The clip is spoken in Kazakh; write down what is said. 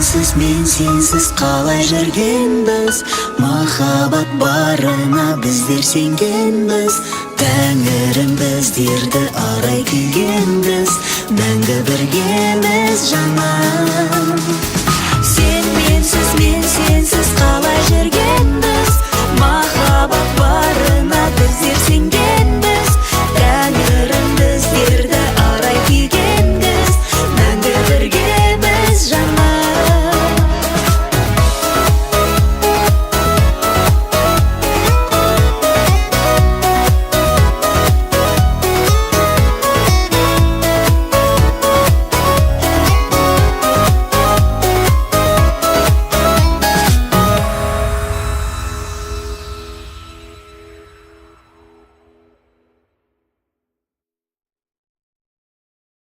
Сенсіз, мен сенсіз қалай жүргенбіз? Махаббат барына біздер сенгенбіз. Тәңірім, біздерді арай күйгенбіз. Мәңгі біргеміз, жаным.